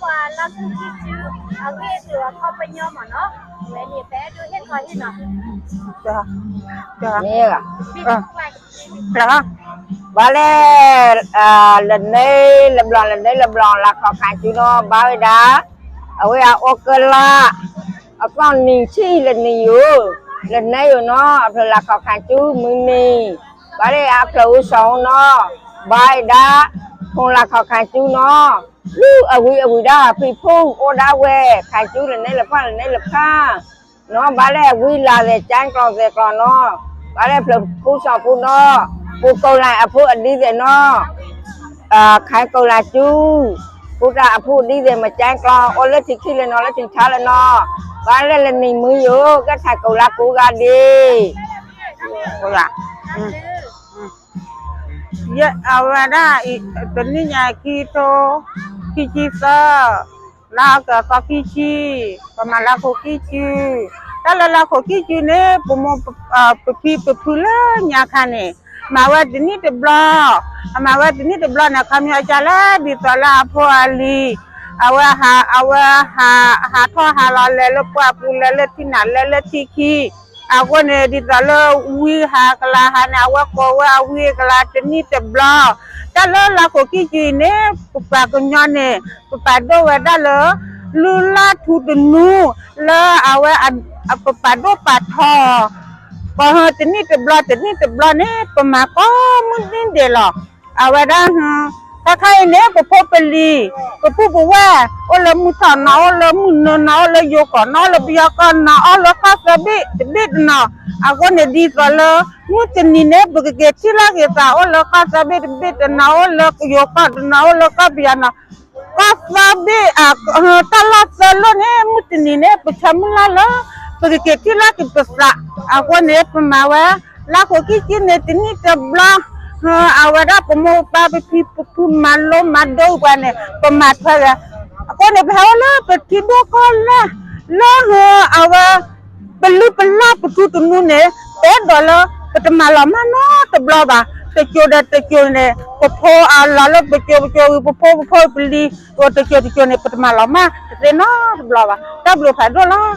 ပှၤလၢခံဆံစု အဂ့ၢ်အကျိၤအခီပညီမ့ၢ်နီၤ, ဝဲန့ၣ် ပအဲၣ်ဒိးဟ့ၣ်ခီဟ့ၣ်နီၤ, မ့ၢ် ဘၣ်လဲၣ်, လၢန့ၣ်လၢဘျီ လၢန့ၣ်လၢဘျီ လၢခီၣ်ခါစုနီၤ ဘၣ်ဝဲဒၣ်, အဝဲအအိၣ်ကလး, အသီၣ်နံၤဆံလၢနံၤယိာ်, လၢန့ၣ်ယိာ်နီၤ အဖျၢၣ်လၢခီၣ်ခါစုမုၢ်နံၤ, ဘၣ်လဲၣ်အဖျၢၣ်အိၣ်စီၤအိၣ်နီၤ, ဘၣ်ဝဲဒၣ်, ဖိလၢခီၣ်ခါစုနီၤ, လၢအဝံၤအဝံၤဒၣ်ဖံဖုအိၣ်ဒၣ်ဝဲ, ခါစုလၢန့ၣ်လၢဖၣ် လၢန့ၣ်လၢဖၣ် နီၤ, ဘၣ်လဲၣ်အဝံလၤသဲးကၠါကျီသဲးကျီနီၤ, ဘၣ်လဲၣ်ဖျၢၣ်ဖူစီၤဖူနီၤ, ပူၤကိးလၢအဖုအဒံသဲးနီၤ, ခါကိးလၢစု, ပူၤတၢ်အဖုအဒံသဲးမ့ၢ်ကၠါကျီ အိၣ်လၢထံခံလၢနီၤ လၢထံထါလၢနီၤ, ဘၣ်လဲၣ်လၢနံၤမုၢ်ယိာ် ကဲထးကိးလၢကိးဂၤဒဲး ယ အဝဲဒၣ် တနံၣ်ညါခံထိ ခံဆံသၢ, လါအီကူးသီခံဆံ, ပမၤလၢခိၣ်ခံစု, တၢ်လၢလၢခိၣ်ခံစုန့ၣ် ပမိၢ်ပဖံပဖုလၢညါခါန့ၣ် မၤဝဲတနံၣ်တဘျီ, အမၤဝဲတနံၣ်တဘျီန့ၣ် ခီပညီကလၢဒ်သိးလၢအဖိအလံၤ, အဝဲ အဝဲ ဟးထီၣ်ဟးလီၤလဲၤလၢပှၢ်ပူၤ လဲၤလၢထံနၤလဲၤလၢထံခံ အဃိန့ၣ် ဒ်သိးလၢဝံဟးကလၤဟးန့ၣ် အဝဲကိးဝဲအဝံအကလၤတနံၣ်တဘျီ, တၢ်လၢလၢခိၣ်ခံစုအံၤန့ၣ် ပပှၤကညီန့ၣ် ပပာ်ဒိၣ်ဝဲဒၣ်လၢ လုၢ်လၢ်ထူသနူ လၢအဝဲ ပပာ်ဒိၣ်ပာ်ထီၣ် ကိးတနံၣ်တဘျီ တနံၣ်တဘျီန့ၣ် ပမၤကိးမုၢ်နံၤဒဲးလီၤ. အဝဲဒၣ် ခဲခါအံၤန့ၣ် ပဖိပလံၤ ပပုၢ်ပဝဲၢ် အိၣ်လၢမုၢ်ထီၣ်နီၤ အိၣ်လၢမုၢ်နုာ်နီၤ အိၣ်လၢယိၤကီၢ်နီၤ အိၣ်လၢပယီၤကီၢ်နီၤ အိၣ်လၢကီၢ်သၢဘ့ၣ်တဘ့ၣ်တနီၤ, အဃိန့ၣ်ဒ်သိးလၢ မုၢ်တနံၤန့ၣ် ပကက့ၤထံၣ်လိာ်က့ၤသး အိၣ်လၢကီၢ်သၢဘ့ၣ်တဘ့ၣ်တနီၤ အိၣ်လၢယိၤကီၢ်တနီၤ အိၣ်လၢကီၢ်ပယီၤနီၤ ကီၢ်သၢဘ့ၣ် တၢ်လီၢ်သၢလီၢ်န့ၣ် မုၢ်တနံၤန့ၣ် ပဆၢမုၢ်လၢ်လၢ ပကက့ၤထံၣ်လိာ်က့ၤပသး, အဃိန့ၣ် ပမၤဝဲ လၢခိၣ်ခံစုန့ၣ် တနံၣ်တဘျီ, အဝဲဒၣ်ပမိၢ်ပပၢ်ပဖံပဖုမၤလိမၤဒိပှၤန့ၣ် ပမၤထွဲဂ့ၤ, အဃိန့ၣ် ပဟဲအိၣ်လၢပထံဒိၣ်ကီၢ်လဲၢ် လၢအဝဲ ပလုၢ်ပလၢ်ပထူသနူန့ၣ် ပအဲၣ်ဒိးလၢ ပတမၤလီၤမၢ်နီတဘျီဘၣ်, တစိၤဒီးတစိၤန့ၣ် ပဖိအလီၤလၢပစိၤပစိၤဝံၤ ပဖိပဖိပလံၤ တစိၤတစိၤန့ၣ် ပတမၤလီၤမၢ်တသ့နီတဘျီဘၣ်, တၢ်ဘျုးဖးဒိၣ်လီၤ.